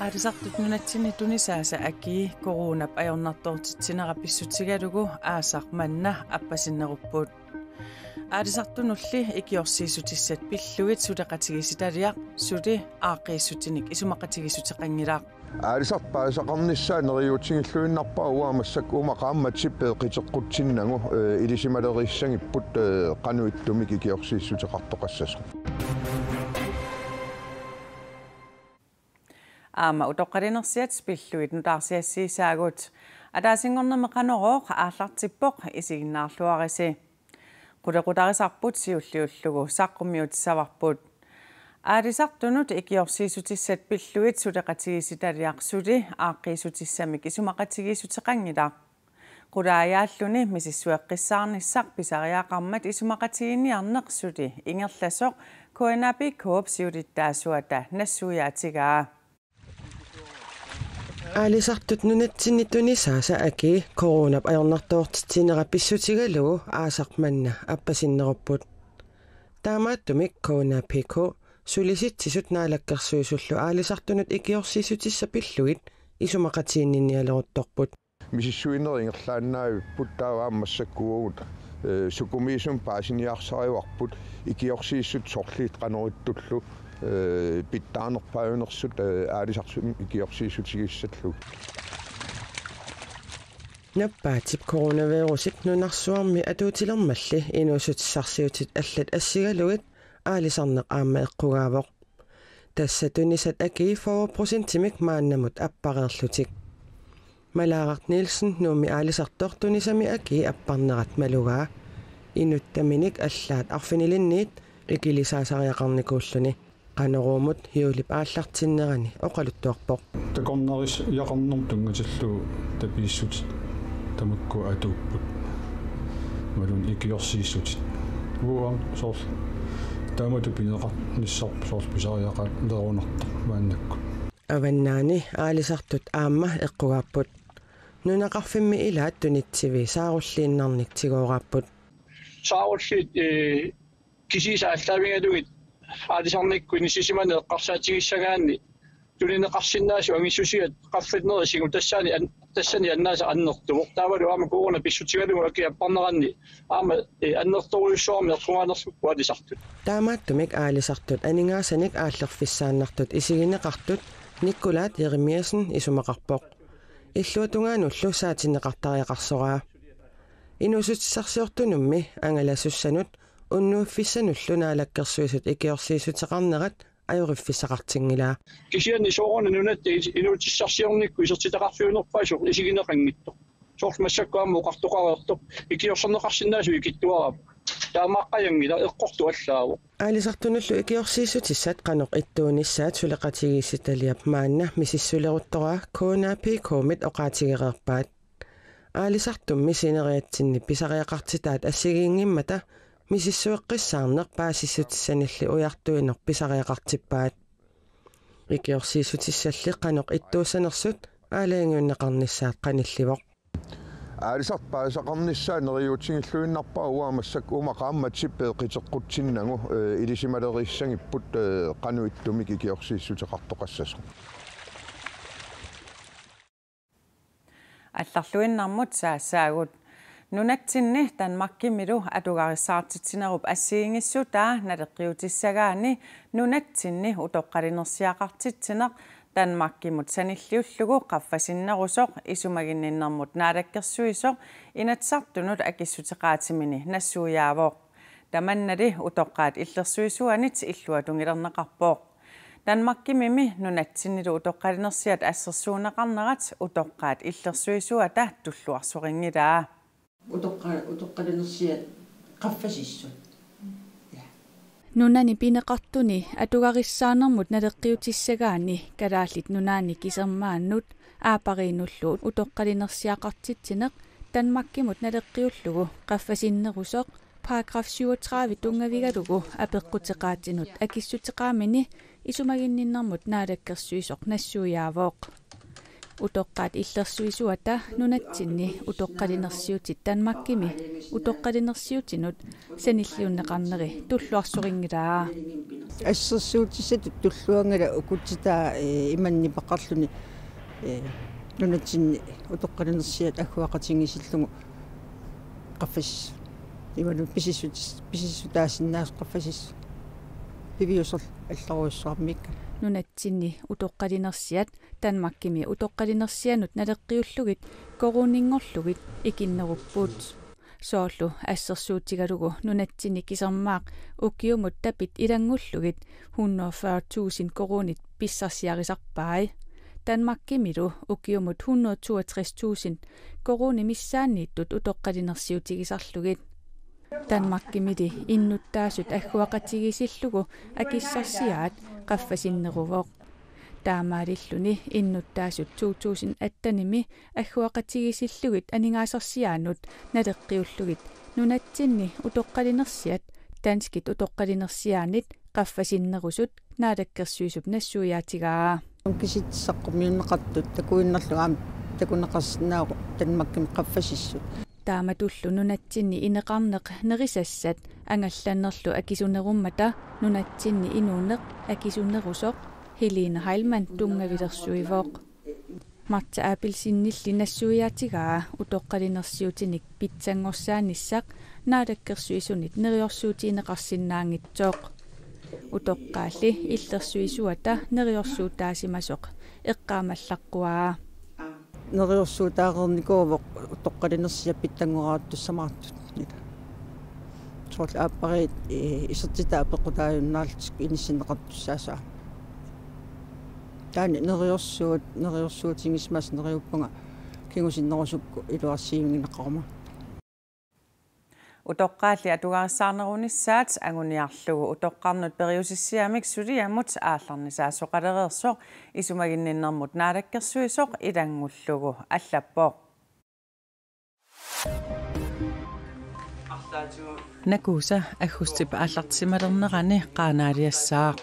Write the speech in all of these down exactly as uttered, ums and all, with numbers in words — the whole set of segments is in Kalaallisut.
Aalisartut nunatsinni tunisaasa akii coronap ajornartoortitsinera pissutigalugu aasaq manna appasinnerupput. Aalisartunulli ikiorsiissutissat pillugit suleqatigiissitaliaq suli aaqqiissutinik isumaqatigiissuteqanngilaq. Aalisartut paasisaqarnissaat neriuutigilluinnarpara uanga massakkut uuma qaammatip peeqqiteqqutsinnagu, eh, ilisimaleriissagipput, eh, qanoq ittumik ikiorsiissuteqartoqassasoq. Aamma utoqqalinersiat pillugit nutaarsiassiisaagut. Ataasinngornermi Qanorooq aallartippoq, isiginnaarluarisi. Qulequtarisarput siulliullugu saqqummiutissavarput. Aalisartunut ikiorsiissutissat pillugit suleqatigiissitaliaq suli aaqqiissutissamik isumaqatigiissuteqanngilaq. Qulaajaalluni misissueqqissaarnissaq pisariaqarmat isumaqatigiinniarneq suli ingerlasoq K N A P K-p siulittaasuata nassuiaatigaa. Aalisartut nunatsinni tunisaasa akii coronap ajornartoortitsinera pissutigalugu aasaq manna appasinnerupput. Taamaattumik K N A P K sulisitsisut naalakkersuisullu aalisartunut ikiorsiissutissat pillugit isumaqatiginninnialeruttorput. Misissuinerit ingerlaannaavipput, taava aamma massakkut uagut, eh, sukumiisumik paasiniarsarivarput ikiorsiissut sorliit qanoq ittullu, eh, pitsaanerpaajunersut, eh, aalisartut ikiorsiissutigissallugu. Nappaatip coronavirusip nunarsuarmi atuutilermalli inuussutissarsiutit allat assigalugit aalisarneq aamma eqqugaavoq. Tassa tunisat akii fyrre procentimik maannamut appareerlutik. Malaaraq Nielsen, Nuummi aalisartoq, tunisami akii apparnerat malugaa. Inuttaminik allaat arfinilinniit ikilisaasariaqarnikuulluni. Qanoruumut juulip aallartinnerani oqaluttuarpoq. Takornariaqarnermut tunngatillugu tapiissutit tamakku atuupput. Imaluunniit ikiorsiissutit. Uanga soorlu taamatut pineqarnissarput soorlu pisariaqalerunartoq maannakkut. Avannaani aalisartut aamma eqqugaapput. Nunaqarfimmi ilaat tunitsivi saarulliinnarnik tigooraapput. Saarulliit, eh, kisiisa aallaavigalugit aalisarnikkut inissisimaneq eqqarsaatigissagaanni tunineqarsinnaasut angissusiat qaffatnerit sigutassaani an-, tassani annaasaq annertuvoq. Taavalu aamma corona pissutigalugu akii apparneranni aamma, eh, annertoorujussuarmik eqqugaanersupput aalisartut. Taamaattumik aalisartut aningaasanik aallerfissaannartut isigineqartut Nikkulaat Jeremiassen isumaqarpoq. Illuatungaanullu saatinneqartariaqarsoraa. Inuussutissarsiortunummi angalasussanut unnuiffissanullu naalakkersuisut ikiorsiissuteqarnerat ajoriffissaqartinngilaa. Kisianni sooruna nunatta is-, inuussutissarsiornikkut isertitaqarfiunerpaasoq isigineqanngitsoq. Soorlu massakkut aamma oqartoqareersoq ikiorserneqarsinnaasut ikittuaraapput. Taamaaqqajanngilaq, eqqortoq allaavoq. Aalisartunullu ikiorsiissutissat qanoq ittuunissaat suleqatigiissitaliap maanna misissuleruttoraa K N A P K-mit oqaatigereerpaat. Aalisartummi sineriatsinni pisariaqartitaat assigiinngimmata misissueqqissaarneq paasissutissanilli ujartuineq pisariaqartippaat. Ikiorsiissutissalli qanoq ittuussanersut aalajangiunneqarnissaat qanillivoq. Aalisartut paasisaqarnissaat neriuutigilluinnarpara uanga massakkut uuma qaammatip peeqqiteqqutsinnagu, eh, ilisimaleriissagipput, eh, qanoq ittumik ikiorsiissuteqartoqassasoq. Allarluinnarmut saassaagut. Nunatsinni Danmarkimilu atugarissaartitsinerup assigiinngissutaa naleqqiutissagaanni nunatsinni utoqqalinersiaqartitsineq Danmarkimut sanilliullugu qaffasinnerusoq isumaginninnermut naalakkersuisoq Inatsisartunut akissuteqaatimini nassuiaavoq. Tamannali utoqqaat illersuisuanit illuatungilerneqarpoq. Danmarkimimi nunatsinnilu utoqqalinersiat assersuunneqarnerat utoqqaat illersuisuata tulluarsorinngilaa. Utoqqa-, utoqqalinersiat qaffasissut. Ja. Nunani pineqartuni atugarissaanermut naleqqiutissagaanni Kalaallit Nunaanni Kisermaannut Aappariinnullu utoqqalinersiaqartitsineq Danmarkimut naleqqiullugu qaffasinnerusoq paragraf syvogtredive tunngavigalugu apeqquteqaatinut akissuteqaamini isumaginninnermut naalakkersuisoq nassuiaavoq. Utoqqaat illersuisuata nunatsinni utoqqalinersiutit Danmarkimi utoqqalinersiutinut sanilliunneqarneri tulluarsorinngilaat. Assersuutissatut tulluanngilaq ukuttitaa, eh, imanni peqarluni, eh, nunatsinni utoqqalinersiat agguaqatigiissillugu qaffasissut. Imaluunniit pisissut-, pisissutaasinnaasut qaffasissut. Piviusorlu allorujussuarmiikka. Nunatsinni utoqqalinersiat Danmarkimi utoqqalinersianut naleqqiullugit koruuninngorlugit ikinnerupput. Soorlu assersuutigalugu nunatsinni kisermaaq ukiumut tapit ilanngullugit hundrede og fyrre tusind koruunit pissarsiarisarpai. Danmarkimilu ukiumut hundrede og toogtres tusind koruunit missaanniittut utoqqalinersiutigisarlugit. Danmarkimili innuttaasut agguaqatigiissillugu akissarsiaat qaffasinneruvoq. Taamaalilluni innuttaasut to tusind attenimi agguaqatigiissillugit aningaasarsiaannut naleqqiullugit nunatsinni utoqqalinersiat danskit utoqqalinersiaannit qaffasinnerusut Naalakkersuisup nassuiaatigaa. Kisitsisaqqumiunneqartut takuinnarlugu aamma takuneqarsinnaavoq Danmarkimi qaffasissut. Taamatullu nunatsinni ineqarneq nerisassat angallannerlu akisunerummata nunatsinni inuuneq akisunerusoq Helene Heilmann tunngavilersuivoq. Martha Abelsenilli nassuiaatigaa utoqqalinersiutinik pitsanngorsaanissaa Naalakkersuisunit neriorsuutigineqarsinnaanngitsoq. Utoqqaalli illersuisuata neriorsuutaasimasoq eqqaamallaqquaa. Neriorsuutaareernikuuvoq utoqqalinersiat pitsanngoraattussamaartut. Soorlu aappariit, eh, isertitaa peqqutaajunnaarlutik inissinneqartussaasoq. Taanna neriorsuut, neriorsuutigisimasoq neriuppunga kingusinnerusukkut iluarsiivigineqaruma. Utoqqaalli atugarissaarnerunissaat anguniarlugu utoqqarnut periusissiamik suliamut aallarnisaasoqalereersoq isumaginninnermut naalakkersuisoq ilanngullugu allappoq. Nakuusa aggustip aallartisimalernerani qaanaaliassaaq.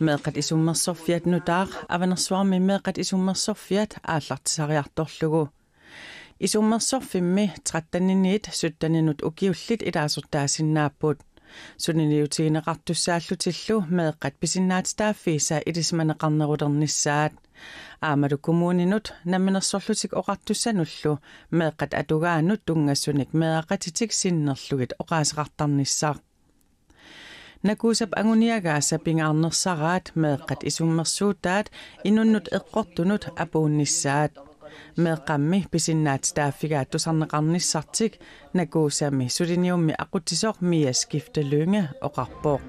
Meeqqat isummersorfiat nutaaq Avanersuarmi meeqqat isummersorfiat aallartisariartorlugu. Isummersorfimmi tretten-iniit sytten-inut ukiullit ilaasortaasinnaapput. Suliniutigineqartussaallutillu meeqqat pisinnaatitaaffiisa ilisimaneqarnerulernissaat. Aammalu kommuninut Namminersorlutik Oqartussanullu meeqqat atugaannut tunngasunik meeraqatitik sinnerlugit oqaaseqartarnissaq. Nakuusap anguniagaasa pingaarnersaraat meeqqat isummersuutaat inunnut eqqortunut apuunnissaat. Meeqqammi pisinnaatitaaffigaat tusarneqarnissartik Nakuusami suliniummi aqutsisoq Mia Skifte Lynge oqarpoq.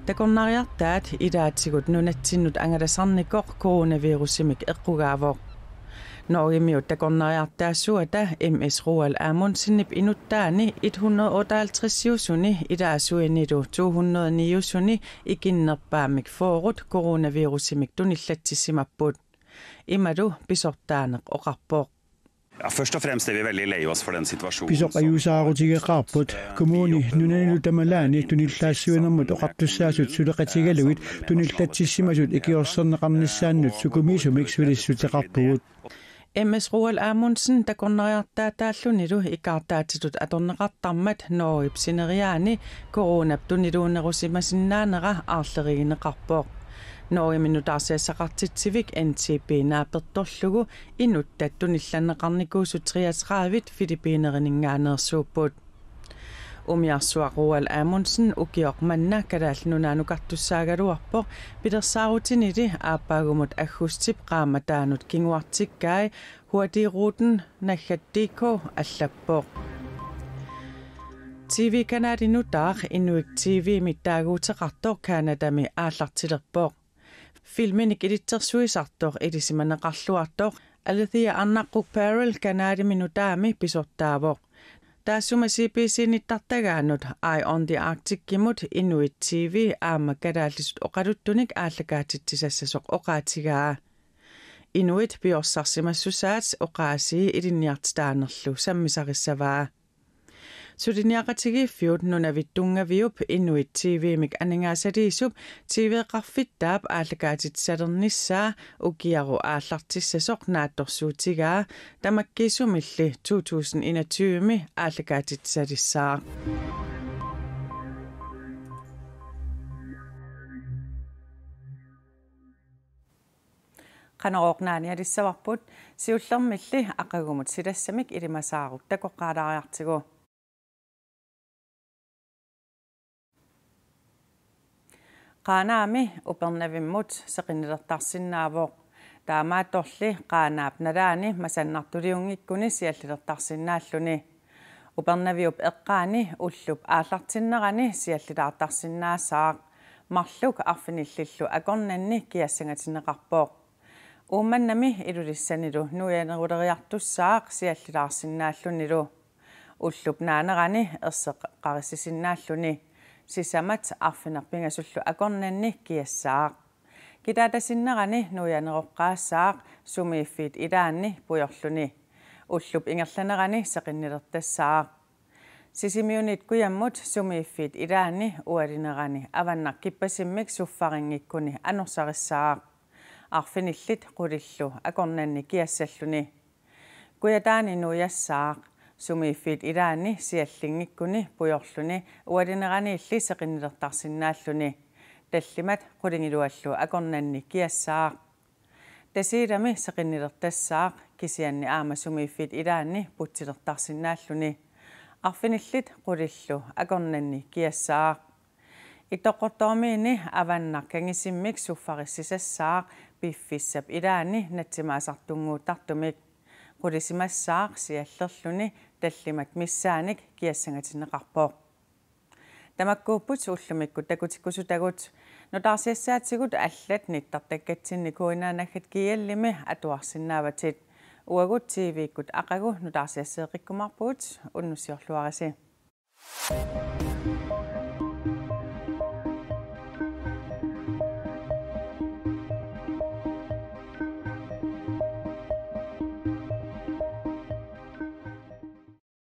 Takornariartaat ilaatigut nunatsinnut angalasarnikoq coronavirusimik eqqugaavoq. Norgemiut takornariartaassuata M S Roald Amundsenip inuttaani et hundrede otteoghalvtreds-iusuni ilaasuinilu to hundrede ni-iusuni ikinnerpaamik fyrret coronavirusimik tunillatsissimapput. Imalu pisortaaneq oqarpoq. Ja, først og fremst er vi veldig lei oss for den situasjonen. Pisoq ajuusaarutigeqaarput. Kommuni nunanilu tamalaani tunillaassuinermut oqartussaasut suleqatigalugit tunillatsissimasut ikiorserneqarnissaannut sukumiisumik sulissuteqarpugut. M S Roald Amundsen takornariartaataallunilu ikaartaatitut atorneqartarmat Norgep sineriaani coronap tuniluunnerusimasinnaanera aarlerigineqarpoq. Norgemi nutaarsiassaqartitsivik N T B naapertorlugu inuttat tunillanneqarnikuusut treogtredive Filippinerininngaanneersuupput. Umiarsuaq Roald Amundsen ukioq manna Kalaallit Nunaanukartussaagaluarpoq pilersaarutinili aappaagumut aggustip qaammataanut kinguartikkai Hurtigruten naggat D K allappoq. T V-kanali nutaaq Inuit T V-mi taaguuteqartoq Canadami aallartilerpoq. Filminik ilitsersuisartoq ilisimaneqarluartoq Alethea Arnaqquq Perel kanalimi nutaami pisortaavoq. Taassuma C B C nittartagaannut Eye on the Arcticimut Inuit T V aamma kalaallisut oqaluttunik aallakaatitsisassasoq oqaatigaa. Inuit piorsarsimassusaat oqaasii ilinniartitaanerlu sammisarissavaa. Suliniaqatigiiffiup Nunavit Tunngaviup Inuit TV-mik aningaasaliisup TV-qarfittaap aallakaatitsisalernissaa ukiaru aallartissasoq naatsorsuutigaa tamakkiisumilli to tusind enogtyve-mi aallakaatitsisalissaaq. Qanorooq naanialissavarput, siullermilli aqagumut silassamik ilimasaarut takoqqaalaariartigu. Qaanaami Upernavimmut seqinnilertarsinnaavoq. Taamaattorli Qaanaap nalaani masannartuliunngikkuni siallilertarsinnaalluni. Upernaviup eqqaani ullup aallartinnerani siallilaartarsinnaassaaq. Marluk arfinillillu akornanni kiassangatinneqarpoq. Uummannami Ilulissanilu nuianeruleriartussaaq siallilaarsinnaallunilu. Ullup naanerani erseqqarissisinnaalluni. Sisamat arfineq-pingasullu akornanni kiassaaq. Kitaatasinnerani nuianeroqqaassaaq sumiiffiit ilaanni pujorluni. Ullup ingerlanerani seqinnilertassaaq. Sisimiunit kujammut sumiiffiit ilaanni ualinerani avannaq kippasimmik suffarinngikkuni anorsarissaaq. Arfinillit qulillu akornanni kiassalluni. Kujataani nuiassaaq. Sumiiffiit ilaanni siallinngikkuni pujorluni ualineraniilli seqinnilertarsinnaalluni. Tallimat qulingiluallu akornanni kiassaaq. Tasiilami seqinnilertassaaq kisianni aamma sumiiffiit ilaanni putsilertarsinnaalluni. Arfinillit qulillu akornanni kiassaaq. Ittoqqortoormiini avannaq kangisimmik suffarissisassaaq piffissap ilaani natsimaasartunnguuttartumik. Qulisimassaaq siallerluni tallimat missaanik kiassangatinneqarpoq. Tamakkuupput ullumikkut takutikkusutagut. Nutaarsiassaatigut allat nittartakkatsinni K N R naggat G L-imi atuarsinnaavatit. Uagut T V-kkut aqagu nutaarsiasseeqqikkumaarpugut, unnussiorluarisi.